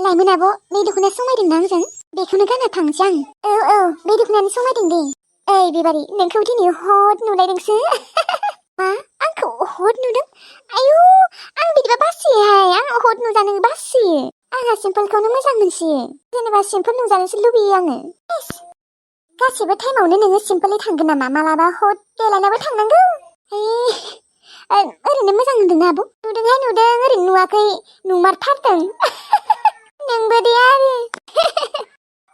लाइमोन आब' बे दख'नाया समायदोंना आंजों बेखौनो गानना थांसै आं औ बे दख'नायानो समायदों दे ओइ बेबारि नोंखौ दिनै हट नुलायदोंसो मा आंखौ हट नुदों आयु आं बिदिबा बासियोहाय आं हट नुजानो बासियो आंहा सिम्पोलखौनो मोजां मोनसियो जेनेबा सिम्पोल नुजानोसो लुबैयो आङो गासिबो टाइमावनो नोङो सिम्पोलै थांगोन नामा मालाबा हट देलायनाबो थांनांगौ ओरैनो मोजां नुदोंना आब' नुदोंहाय नुदों ओरैनो नुवाखै नुमारथारदों नोंबो दे आरो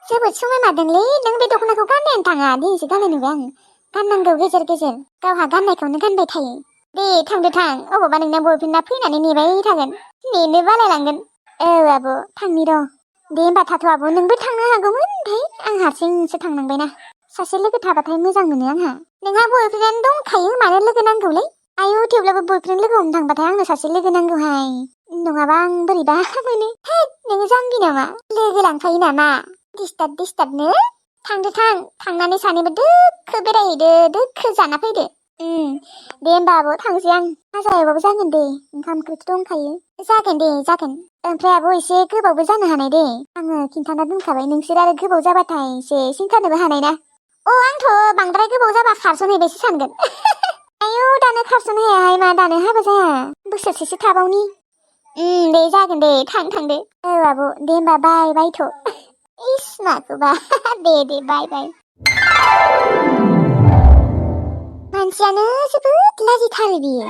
जोबोद समायमारदोंलै नों बे दख'नाखौ गाननायानो थाङा दिनैसो गाननाय नुबाय आं गाननांगौ गेजेर गेजेर गावहा गाननायखौनो गानबाय थायो दे थांदो थां अबावबा नोंना बयफ्रेन्डा फैनानै नेबाय थागोन नेनो बालायलांगोन औ आब' थांनि र' दे होमबा थाथ' आब' नोंबो थांनो हागौमोन ओमफ्राय आं हारसिंसो थांनांबायना सासे लोगो थाबाथाय मोजां मोनो आंहा नोंहा बयफ्रेन्ड दंखायो मानो लोगो नांगौलै आयु थेवब्लाबो बयफ्रेन्ड लोगो हमनो थांबाथाय आंनो सासे लोगो नांगौहाय नङाबा आं बोरैबा मोनो हेद नोङो जाम्बि नामा लोगो लांफायो नामा दिस्टार्बनो थांदो थांनानै सानैबो दोखो बेरायहैदो दोखो जाना फैदो दे होमबा आब' थांसै आं हाजायाबाबो जागोन दे ओंखाम ओंख्रिथ' दंखायो जागोन दे जागोन ओमफ्राय आब' एसे गोबावबो जानो हानाय दे आङो खिन्थाना दोनखाबाय नोंसोर आरो गोबाव जाबाथाय एसे सिन्थानोबो हानाय ना आंथ' बांद्राय गोबाव जाबा खारस'नहैबायसो सानगोन आयौ दानो खारस'नो हायाहाय मा दानो हाबा जाया बोसोरसेसो थाबावनि दे जागोन दे थांदो औ आब' दे होमबा बायथ' इस माखौबा दे बाय मानसियानो जोबोद लाजिथारो बियो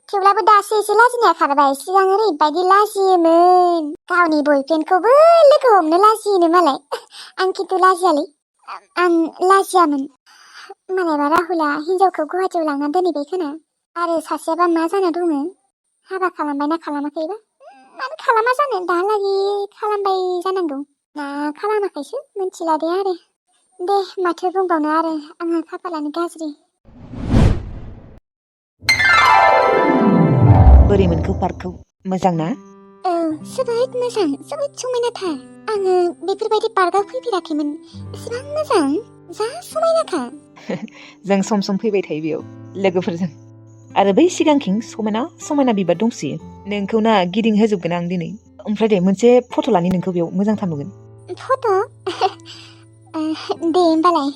थेवब्लाबो दासो एसे लाजिनाया खारबाय सिगां ओरैबायदि लाजियोमोन गावनि बयफ्रेन्डखौबो लोगो हमनो लाजियोनो मालाय आं खिन्थु लाजियालै आं लाजियामोन मालायबा राहुला हिनजावखौ गुवाहाटियाव लांना दोनहैबाय खोना आरो सासेयाबा मा जाना दङ हाबा खालामबायना खालामाखैबा मानो खालामा जानो दाहालागि खालामबाय जानांगौ ना खालामाखैसो मिथिला दे आरो दे माथो बुंबावनो आरो आंहा खाफालानो गाज्रि बोरै मोनखो पार्कखौ मोजां ना औ जोबोद मोजां जोबोद समायनाथार आङो बेफोरबायदि पार्कआव फैफेराखैमोन एसेबां मोजां जा समायनाखा जों सम सम फैबाय थायो बेयाव लोगोफोरजों आरो बै सिगांथिं समायना बिबार दंसोयो नोंखौ ना गिदिंहोजोबगोन आं दिनै ओमफ्राय दे मोनसे फट' लानि नोंखौ बेयाव मोजांथार नुगोन फट' दे होमबालाय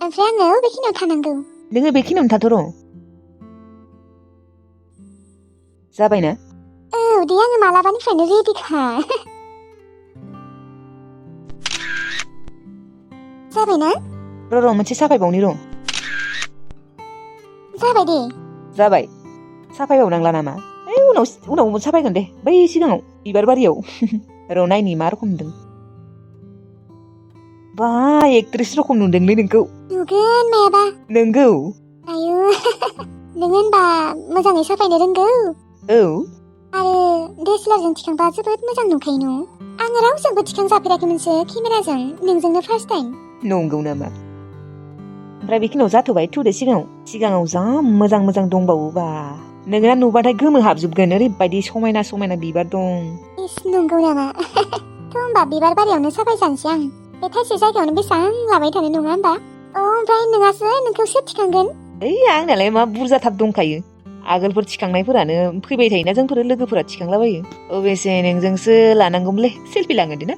ओमफ्राय आङो बेखिनियाव थानांगौ नोङो बेखिनियावनो थाथ' र' जाबायना औ दे आङो मालाबानिफ्रायनो रेडिखा जाबायना र' मोनसे साफायबावनि र' जाबाय दे जाबाय साफायबावनांला नामा उनाव साफायगोन दे बै सिगाङाव बिबार बारियाव र' नायनि मा रखम नुदों बा एक्ट्रेस रखम नुदोंलै नोंखौ नुगोन मायाबा नोंगौ आयु नोङो होनबा मोजाङै साफायनो रोंगौ औ आरो DSLR-जों थिखांबा जोबोद मोजां नुखायो न' आङो रावजोंबो थिखांजाफेराखैमोनसो केमेराजों नोंजोंनो फार्स्ट टाइम नंगौ नामा ओमफ्राय बेखिनियाव जाथ'बाय थुदो सिगाङाव जा मोजां दंबावोबा नोंना नुबाथाय गोमो हाबजोबगोन ओरैबायदि समायना बिबार दं इस नंगौ नामा थ' होमबा बिबार बारियावनो साफाय जानोसै आं बे थाइसे जायगायावनो बेसेबां लाबाय थानो नङा होमबा ओमफ्राय नोंखौ सोर थिखांगोन आंनालाय मा बुरजाथार दंखायो आगोलफोर थिखांनायफोरानो फैबाय थायोना जोंफोर लोगोफोरा थिखांलाबायो अबेसे नोंजोंसो लानांगौमोनलै सेलफि लांगोन ना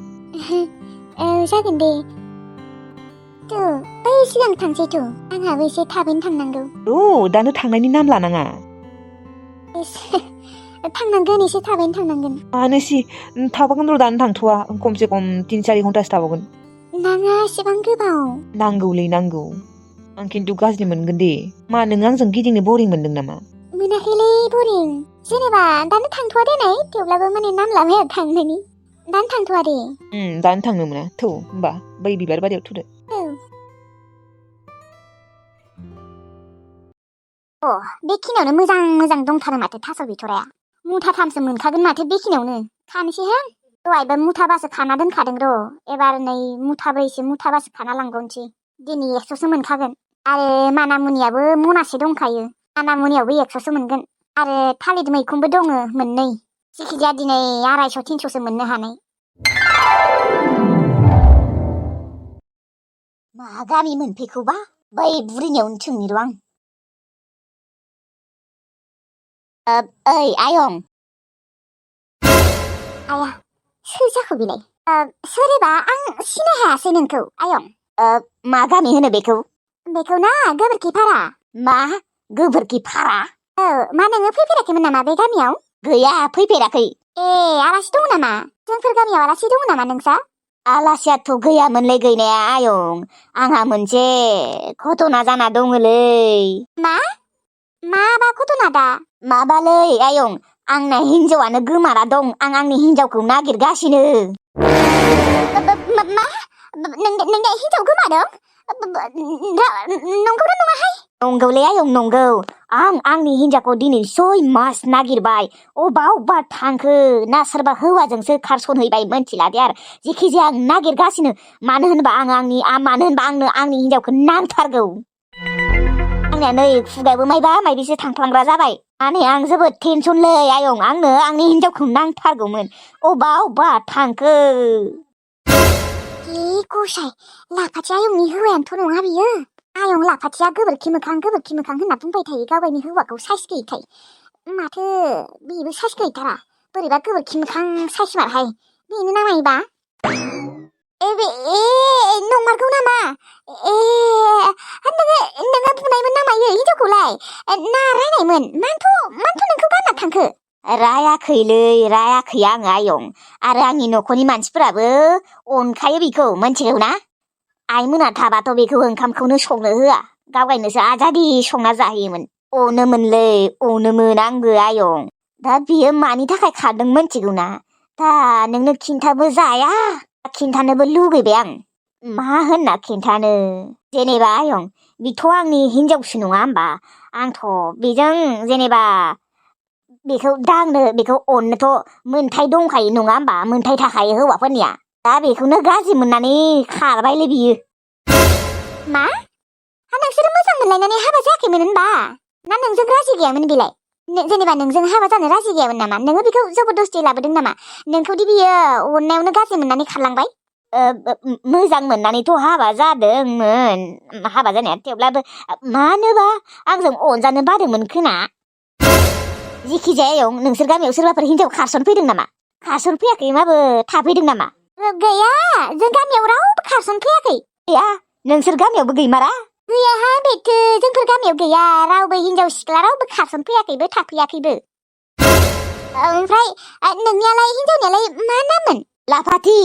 जागोन दे बै सिगां थांसैथ' आंहाबो एसे थाबैनो थांनांगौ दानो थांनायनि नाम लानाङा थांनांगोन एसे थाबैनो थांनांगोन मानोसि थाबागोन र' दानो थांथ'वा खमसे खम 3-4 घन्टासो थाबावगोन नाङा एसेबां गोबाव नांगौ आं खिन्थु गाज्रि मोनगोन दे मा नों आंजों गिदिंनो बरिं मोनदों नामा मोनाखैलै बरिं जेनेबा दानो थांथ'वा देनाय थेवब्लाबो माने नाम लाबाय आरो थांनायनि दानो थांथ'वा दे दानो थांनो मोना थौ होमबा बै बिबार बारियाव थुदो बेखिनियावनो मोजां दंथारो माथो थास' बिथ'राया मुथाथामसो मोनखागोन माथो बेखिनियावनो खानोसैहां दहायबो मुथाबासो खाना दोनखादों र' एबार नै मुथाबासो खाना लांबावनोसै दिनै 100सो मोनखागोन आरो मानामुनियाबो मनासे दंखायो मानामुनियावबो 100सो मोनगोन आरो थालिर मैखुनबो दङ मोननै जिखिजाया दिनै 250-300सो मोननो हानाय मा गामि मोनफैखौबा बै बुरिनायावनो सोंनि र' आं ओइ आयं आया सोर जाखो बेलाय सोरबा आं सिनाय हायासै नोंखौ आयं मा गामि होनो बेखौ ना गोबोरखि भारा मा गोबोरखि भारा मा नोङो फैफेराखैमोन नामा बे गामियाव गैया फैफेराखै ए आलासि दङ नामा जोंफोर गामियाव आलासि दङ नामा नोंसा आलासियाथ' गैयामोनलै गैनाया आयं आंहा मोनसे घटना जाना दङलै माबा घटना दा माबालै आयं आंना हिन्जावानो गोमाना दं आं आंनि हिन्जावखौ नागिरगासिनो मा नोंना हिन्जाव गोमादों नंगौना नङाहाय नंगौलै आयं नंगौ आं आंनि हिन्जावखौ दिनै 6 मास नागिरबाय अबा थांखो ना सोरबा हौवाजोंसो खारसनहैबाय मोनथिला दे आरो जेखि जाया आं नागिरगासिनो मानो होनबा आंनो आंनि हिन्जावखौ नांथारगौ आंनिया नै खुगायाबो मायबा मायबिसो थांफ्लांग्रा जाबाय माने आं जोबोद टेनसनलै आयं आंनो आंनि हिन्जावखौ नांथारगौमोन अबा थांखो गसाय लाफाथि आयंनि हौवायानोथ' नङा बियो आयं लाफाथिया गोबोरखि मोखां होनना बुंबाय थायो गावगायनि हौवाखौ साइस गैयैखाय माथो बेबो साइस गैथारा बोरैबा गोबोरखि मोखां साइसमारहाय बेनो नामायबा नंमारगौ नामा नोङो बुनायमोन नामायो हिन्जावखौलाय ना रायनायमोन मानथ' नोंखौ गानना थांखो रायाखै आङो आयं आरो आंनि न'खरनि मानसिफोराबो अनखायो बेखौ मोनथिगौ ना आइमोना थाबाथ' बेखौ ओंखामखौनो संनो होआ गावगायनोसो आजादि संना जाहोयोमोन अनोमोन आंबो आयं दा बियो मानि थाखाय खारदों मोनथिगौ ना दा नोंनो खिन्थाबो जाया खिन्थानोबो लुगैबाय आं मा होनना खिन्थानो जेनेबा आयं बिथ' आंनि हिन्जावसो नङा होमबा आंथ' बेजों जेनेबा बेखौ दांनो बेखौ अननोथ' मोनथाय दंखायो नङा होमबा मोनथाय थाखायो हौवाफोरनिया दा बेखौनो गाज्रि मोननानै खारबायलै बियो मा नोंसोरो मोजां मोनलायनानै हाबा जायाखैमोन होनबा ना नोंजों राजि गैयामोन बेलाय जेनेबा नोंजों हाबा जानो राजि गैयामोन नामा नोङो बेखौ जबरदस्ति लाबोदों नामा नोंखौदि बियो अननायावनो गाज्रि मोननानै खारलांबाय मोजां मोननानैथ' हाबा जादोंमोन हाबा जानाया थेवब्लाबो मानोबा आंजों अनजानो बादोंमोन खोना जेखि जाया आयं नोंसोर गामियाव सोरबाफोर हिन्जाव खारसनफैदों नामा खारसनफैयाखै माबो थाफैदों नामा गैया जों गामियाव रावबो खारसनफैयाखै गैया नोंसोर गामियावबो गैमारा गैयाहाय बेथो जोंफोर गामियाव गैया रावबो हिन्जाव सिख्ला रावबो खारसनफैयाखैबो थाफैयाखैबो ओमफ्राय नोंनियालाय हिन्जावनियालाय मा नाममोन लाफाथि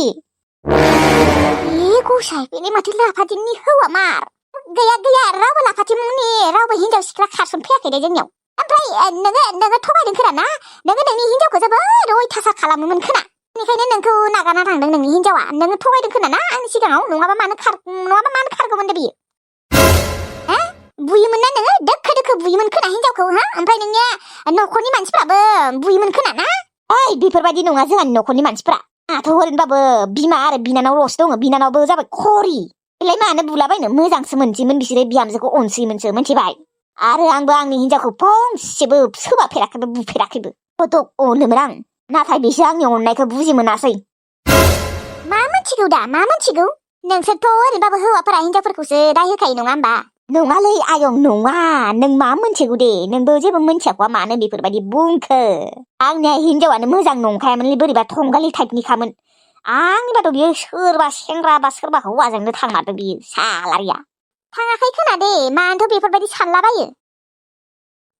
गसाय बेलाय माथो लाफाथिनि हौवा मार गैया रावबो लाफाथि मुंनि रावबो हिन्जाव सिख्ला खारसनफैयाखै दे जोंनियाव ओमफ्राय नोङो थगायदों खोना ना नोङो नोंनि हिन्जावखौ जोबोद अयथासार खालामोमोन खोना बेनिखायनो नोंखौ नागारना थांदों नोंनि हिन्जावा नोङो थगायदों खोना ना आंनि सिगाङाव नङाबा मानो खारगौमोन दे बियो बुयोमोन ना नोङो दोखो बुयोमोन खोना हिन्जावखौ ओमफ्राय नोंनिया न'खरनि मानसिफ्राबो बुयोमोन खोना ना ओइ बेफोरबायदि नङा जोंहानि न'खरनि मानसिफ्रा आंहाथ' ओरैनोबाबो बिमा आरो बिनानावल'सो दङ बिनानावबो जाबाय खरि बेलाय मानो बुलाबायनो मोजांसो मोनसैमोन बिसोरो बिहामजोखौ अनसैमोनसो मोनथिबाय आरो आंबो आंनि हिन्जावखौ फंसेबो सोबाफेराखैबो बुफेराखैबो फटक अनोमोन आं नाथाय बिसोर आंनि अननायखौ बुजि मोनासै मा मोनथिगौ दा मा मोनथिगौ नोंसोरथ' ओरैनोबाबो हौवाफोरा हिन्जावफोरखौसो दाय होखायो नङा होमबा नङालै आयं नङा नों मा मोनथिगौ दे नोंबो जेबो मोनथियाखौवा मानो बेफोरबायदि बुंखो आंनिया हिन्जावानो मोजां नंखायामोनलै बोरैबा थंगालि टाइपनिखामोन आंनिबाथ' बियो सोरबा सेंग्रा बा सोरबा हौवाजोंनो थांमारदों बियो सालारिया थाङाखै खोना दे मानोथ' बेफोरबायदि सानलाबायो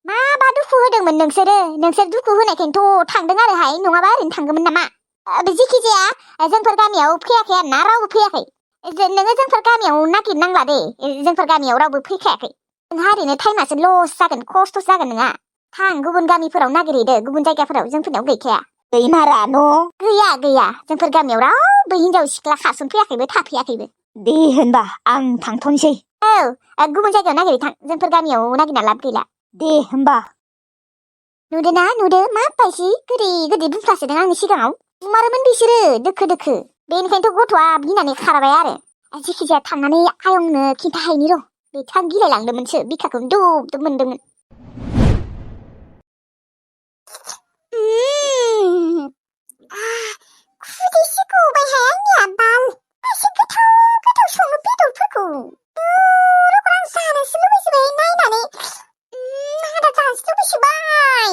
माबा दुखु होदोंमोन नोंसोर दुखु होनायखायनोथ' थांदों आरोहाय नङाबा ओरैनो थांगौमोन नामा जेखि जाया जोंफोर गामियाव फैयाखै आरोना रावबो फैयाखै नोङो जोंफोर गामियाव नागिरनांला दे जोंफोर गामियाव रावबो फैखायाखै नोंहा ओरैनो टाइमासो लस जागोन खस्थ'सो जागोन नोंहा थां गुबुन गामिफोराव नागिरहैदो गुबुन जायगाफोराव जोंफोरनाव गैखाया गैमारा न' गैया जोंफोर गामियाव रावबो हिन्जाव सिख्ला खारसनफैयाखैबो थाफैयाखैबो दे होनबा आं थांथ'नोसै गुबुन जायगायाव नागिरै थां जोंफोर गामियाव नागिरना लाब गैला दे होनबा नुदो मा बायसि गोदै बुंफ्लासोदों आंनि सिगाङाव बुमारोमोन बिसोरो दोखो बेनिखायनोथ' गथ'आ गिनानै खारबाय आरो जेखि जाया थांनानै आयंनो खिन्थाहैनि र' बेथ' आं गिलायलांदोंमोनसो बिखाखौनो दुब मोनदोंमोन खुदैसो गबायहाय आंनिया बाल एसे गोथाव सङो बेदरफोरखौ आं जानोसो लुबैसोबाय नायनानै आदा जानोसो लुबैसोबाय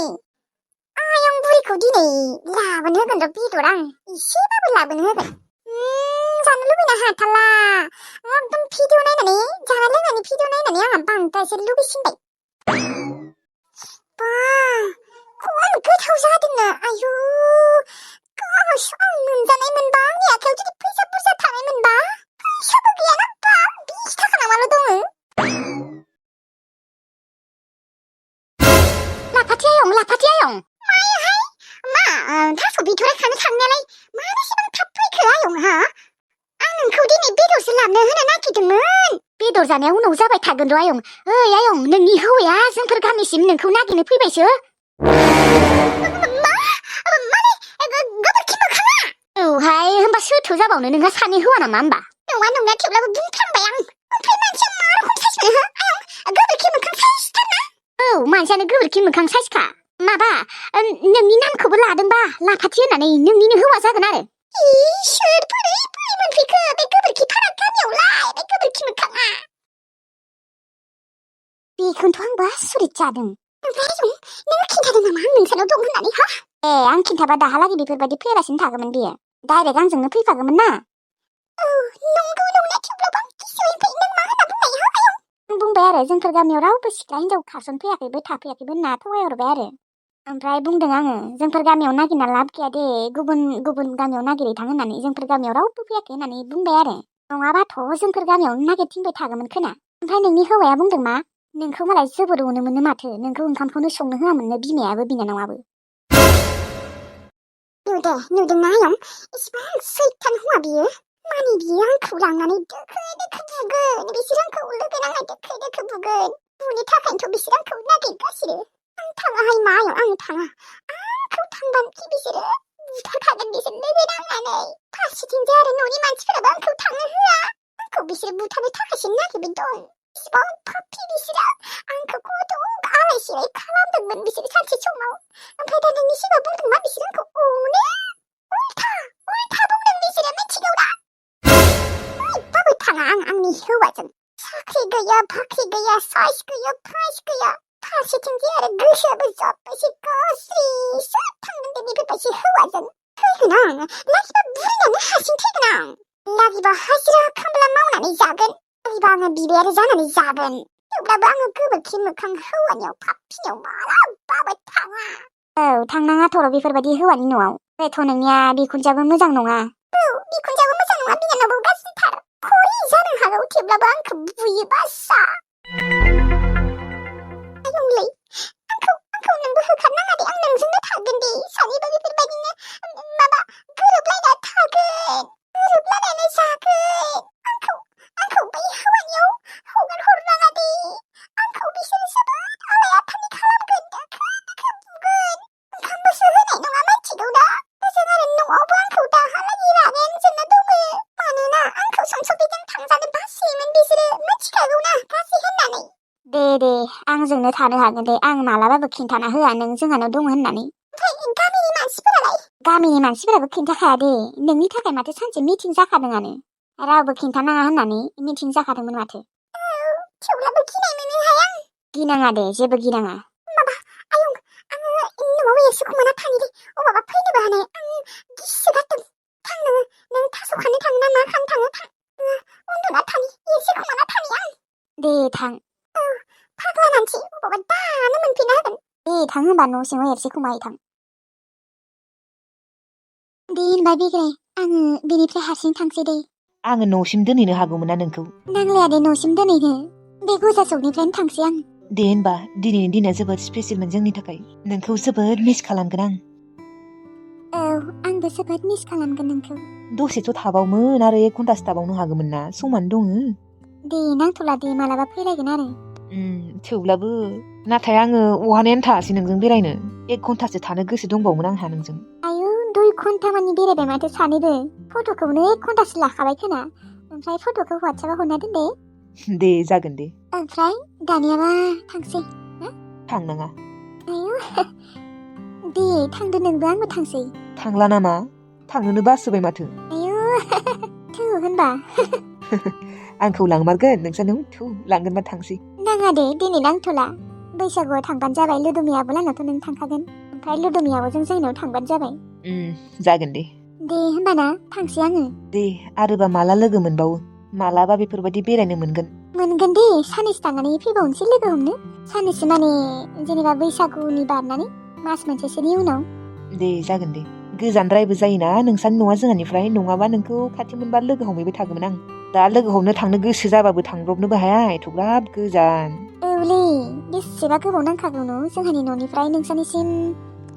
आयं बुरि आंखौ दिनै लाबोनो होगोन र' बेदर आं एसेबाबो लाबोनो होगोन जानो लुबैना हाथारला एकदम भिडिअ नायनानै जानाय लोंनायनि भिडिअ नायनानै आंहा बांद्रायसो लुबैसिनबाय बा खम गोथाव जादोंना आयु गावसो आं मोनजानाय मोनबा आंनि आखायाव जुदि फैसा बुरजा थानाय मोनबा फैसाबो गैयाना बा 20 थाखा नामाल' दङ लाफाथि आयं मायोहाय मा थास' बिथ'राय खानो थांनायालाय मानो एसेबां थाब फैखो आयं हा आं नोंखौ दिनै बेदरसो लाबोनो होनो नागिरदोंमोन बेदर जानाया उनाव जाबाय थागोन र' आयं ओइ आयं नोंनि हौवाया जोंफोर गामिसिम नोंखौ नागिरनो फैबायसो गोबोरखि मोखाङा औहाय होमबा सोरथो जाबावनो नोंहा सानै हौवा नामा होमबा नङा नङा थेवब्लाबो बुंफ्लांबाय आं ओमफ्राय मानसिया मा रखम साइसनो हो आयं गोबोरखि मोखां साइसथारना औ मानसियानो गोबोरखि मोखां साइसखा माबा नोंनि नामखौबो लादोंबा लाफाथि होननानै नोंनिनो हौवा जागोन आरो सोर बोरै मोनफैखो बे गोबोरखि फाराग गामियावलाय बे गोबोरखि मोखाङा बेखौनोथ' आंबो आसरित जादों ओमफ्राय आयं नों खिन्थादों नामा आं नोंसानाव दं होननानै हा आं खिन्थाबा दाहालागै बेफोरबायदि फैयालासिनो थागौमोन बियो डाइरेक्ट आंजोंनो फैफागौमोन ना औ नंगौ नंनाया थेवब्लाबो आं किसुयैनिफ्राय नों मा होनना बुंनाय हा आयं बुंबाय आरो जोंफोर गामियाव रावबो सिख्ला हिनजाव खारसनफैयाखैबो थाफैयाखैबो होनना थगायहरबाय आरो ओमफ्राय बुंदों आङो जोंफोर गामियाव नागिरना लाब गैया दे गुबुन गामियाव नागिरै थां होननानै जोंफोर गामियाव रावबो फैयाखै होननानै बुंबाय आरो नङाबाथ' जोंफोर गामियावनो नागिरथिंबाय थागौमोन खोना ओमफ्राय नोंनि हौवाया बुंदों मा नोंखौ मालाय जोबोर अनोमोननो माथो नोंखौ ओंखामखौनो संनो होआमोननो बिमायाबो बिनानावाबो नुदोंना आयं इसिबां सैथान हौवा बियो माने बियो आंखौ लांनानै दोखो बुगोन बिसोर आंखौ लोगो नांनाय दोखो बुगोन बुनो थाखायनोथ' बिसोर आंखौ नागिरगासिनो आं थाङाहाय मा आयं आं थाङा आंखौ थांबानोखि बिसोरो बुथारखागोन बिसोर लोगो नांनानै फारसेथिंजाय आरो न'नि मानसिफोराबो आंखौ थांनो होआ आंखौ बिसोर बुथारनो थाखायसो नागिरबाय दं इसिबां पापि बिसोरो आंखौ खथ' आलाय सिलाय खालामदोंमोन बिसोर सानसे समाव ओमफ्राय दा नोंनि सिगाङाव बुंदों मा बिसोर आंखौ अनो उल्था बुंदों बिसोरो मिथिगौ दा बाबो थाङा आं आंनि हौवाजों साख्रि गैया बाख्रि गैया साइस गैया फाइस गैया फारसेथिंजाय आरो गोसोआबो जब्बायसो गाज्रिसो थांगोन दे बेफोरबायदि हौवाजों थैगोन आं लागिबा बुरिनानै हारसिं थैगोन आं लागिबा हाजिरा खामला मावनानै जागोन लागिबा आङो बिबायारि जानानै जागोन थेवब्लाबो आङो गोबोरखि मोखां हौवानियाव पापिनियाव मालाबाबो थाङा औ थांनाङाथ' र' बेफोरबायदि हौवानि न'आव बेथ' नोंनिया बिखुनजोआबो मोजां नङा औ बिखुनजोआबो मोजां नङा बिनानावबो गाज्रिथार खरि जानो हागौ थेवब्लाबो आंखौ बुयो बासा आयंलै आंखौ नोंबो होखारनाङा दे आं नोंजोंनो थागोन दे सानैबो बेफोरबायदिनो माबा गोरोबलायना थागोन गोरोबलायनानै जागोन आंखौ बै हौवानियाव हगार हरनाङा दे आंखौ बिसोरो जोबोद आलाय आथानि खालामगोन दोखो बुगोन ओंखामबोसो होनाय नङा मिथिगौ दा ओजों आरो न'आवबो आंखौ दाहालागै रागायानो जोंना दङ मानोना आंखौ संसदेजों थांजानो बासियोमोन बिसोरो मिथिखागौ ना गाज्रि होननानै दे आंजोंनो थानो हागोन दे आं मालाबाबो खिन्थाना होआ नों जोंहानाव दङ होननानै ओमफ्राय गामिनि मानसिफोराबो खिन्थाखाया दे नोंनि थाखाय माथो सानसे मिटिं जाखादोंआनो रावबो खिन्थानाङा होननानै मिटिं जाखादोंमोन माथो थेवब्लाबो गिनाय मोनोहाय आं गिनाङा दे जेबो गिनाङा माबा आयं आङो न'आव एसे खमाना थानि दे अबावबा फैनोबो हानाय आं गिसोगारदों थां नों थास' खानो थाङो ना मा खानो थाङो थां उन्दुना थानि एसे खमाना थानि आं दे थां फाग्ला मानसि अबावबा दानो मोनफैना होगोन दे थां होनबा न' सिङाव एरसि खमायै थां दे होनबाय बिग्राय आङो बेनिफ्राय हारसिं थांसै दे आङो न'सिम दोनहैनो हागौमोन ना नोंखौ नांलाया दे न'सिम दोनहैनो बे गोजासौनिफ्रायनो थांसै आं दे होनबा दिनैनि दिना जोबोद स्पेसियलमोन जोंनि थाखाय नोंखौ जोबोद मिस खालामगोन आं औ आंबो जोबोद मिस खालामगोन नोंखौ दसेथ' थाबावमोन आरो 1 घन्टासो थाबावनो हागौमोन ना समानो दङ दे नांथ'ला दे मालाबा फैलायगोन आरो थेवब्लाबो नाथाय आङो अहानायानो थाङासै नोंजों बेरायनो 1 घन्टासो थानो गोसो दंबावोमोन आंहा नोंजों आयौ 2 घन्टा मानि बेरायबाय माथो सानैबो फट'खौनो 1 घन्टासो लाखाबाय खोना ओमफ्राय फट'खौ WhatsAppआव हरना दोन दे जागोन दे ओमफ्राय दानियाबा थांसै थांनाङा आयौ दे थांदो नोंबो आंबो थांसै थांला नामा थांनोनो बासोबाय माथो आयौ थौ होनबा आंखौ लांमारगोन नोंसानाव लांगोनबा थांसै नाङा दे दिनै नांथ'ला बैसागुआव थांबानो जाबाय लोदुमियाबो लानाथ' नों थांखागोन ओमफ्राय लुदुमियाबो जों जायनाव थांबानो जाबाय जागोन दे दे होमबाना थांसै आङो दे आरोबा माला लोगो मोनबावो मालाबा बेफोरबायदि बेरायनो मोनगोन मोनगोन दे साननैसो थानानै फैबावनोसै लोगो हमनो साननैसो माने जेनेबा बैसागुनि बारनानै मास मोनसेसोनि उनाव दे जागोन दे गोजानद्रायबो जायोना नोंसानि न'आ जोंहानिफ्राय नङाबा नोंखौ खाथि मोनबा लोगो हमहैबाय थागौमोन आं दा लोगो हमनो थांनो गोसो जाबाबो थांब्रबनोबो हाया एथ'ग्राब गोजान औलै बेसेबा गोबाव नांखागौ न' जोंहानि न'निफ्राय नोंसानिसिम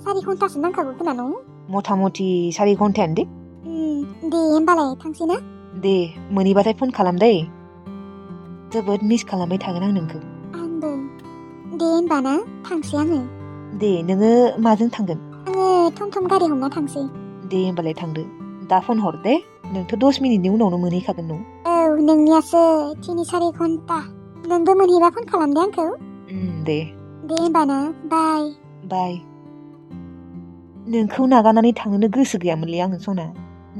4 घन्टासो नांखागौ खोना न' मथा मथि 4 घन्टायानो दे दे होमबालाय थांसै ना दे मोनहैबाथाय फन खालाम दै जोबोद मिस खालामबाय थागोन आं नोंखौ आंबो दे होनबा ना थांसै आङो दे नोङो माजों थांगोन आङो थम थम गारि हमना थांसै दे होमबालाय थांदो दा फन हर दे नोंथ' 10 मिनिटनि उनावनो मोनहैखागोन न' औ नोंनियासो 3-4 घन्टा नोंबो मोनहैबा फन खालाम दे आंखौ दे होनबा ना बाय बाय नोंखौ नागारनानै थांनोनो गोसो गैयामोनलै आङो सना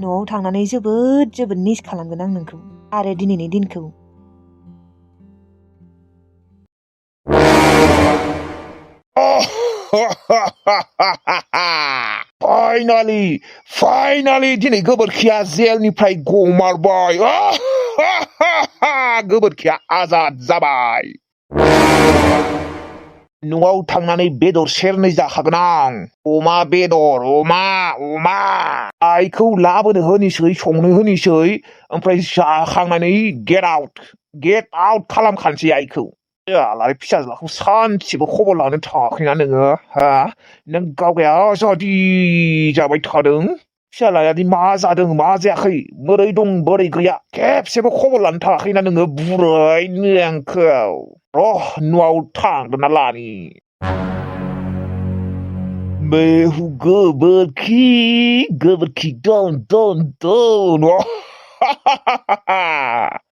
न'आव थांनानै जोबोद मिस खालामगोन आं नोंखौ आरो दिनैनि दिनखौ फाइनालि दिनै गोबोरखिया जेलनिफ्राय गमारबाय गोबोरखिया आजाद जाबाय न'आव थांनानै बेदर सेरनै जाखागोन आं अमा बेदर अमा आइखौ लाबोनो होनोसै संनो होनोसै ओमफ्राय जाखांनानै गेट आउट खालामखानोसै आइखौ आलाय फिसाज्लाखौ सानसेबो खबर लानो थाङाखैना नोङो हा नों गावगाया आजादि जाबाय थादों फिसालायादि मा जादों मा जायाखै बोरै दं बोरै गैया खेबसेबो खबर लानो थाङाखैना नोङो बुरै नोंखौ न'आव थांदोंना लानि मेहु गोबोरखि दन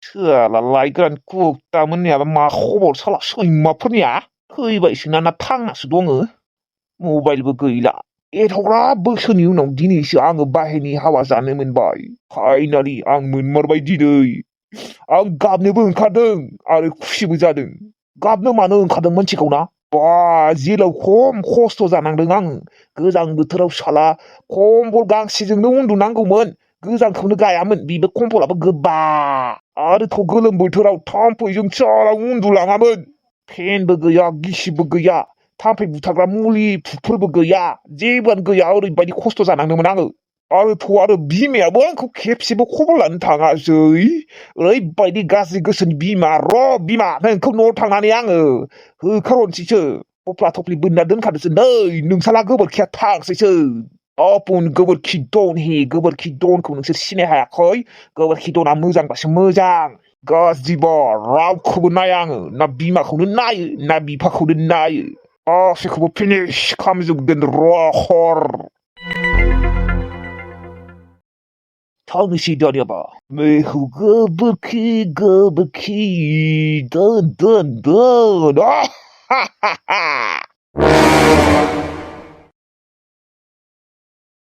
सोला लायगोन कुक्ता मोननियाबा मा खबर साला सैमाफोरनिया फैबायसोना ना थांनासो दङ मबाइलबो गैला एथ'ग्राब बोसोरनि उनाव दिनैसो आङो बाहेरनि हावा जानो मोनबाय फाइनालि आं मोनमारबाय दिनै आं गाबनोबो ओंखारदों आरो खुसिबो जादों गाबनो मानो ओंखारदों मोनथिगौना बा जेलाव खम खस्थ' जानांदों आङो गोजां बोथोराव साला कम्बल गांसेजोंनो उन्दुनांगौमोन गोजांखौनो गायामोन बेबो कम्बलाबो गोबा आरोथ' गोलोम बोथोराव थाम्फैजों साला उन्दुलाङामोन फेनबो गैया गिसिबबो गैया थाम्फै बुथारग्रा मुलिफोरबो गैया जेबोआनो गैया ओरैबायदि खस्थ' जानांदोंमोन आङो आरो बिमायाबो आंखौ खेबसेबो खबर लानो थाङासै ओरैबायदि गाज्रि गोसोनि बिमा बिमा नोंखौ न'आव थांनानै आङो होखारहरनोसैसो थफ्ला थफ्लि बोनना दोनखादोंसो नै नोंसाला गोबोरखिया थांसैसो अपुन गोबोरखि दनखौ नोंसोर सिनाय हायाखै गोबोरखि दना मोजांबासो मोजां गाज्रिबा रावखौबो नाया आङो ना बिमाखौनो नायो ना बिफाखौनो नायो गासैखौबो फिनिश खालामजोबगोन हर थांनोसै दानियाबा मेहु गोबोरखि दन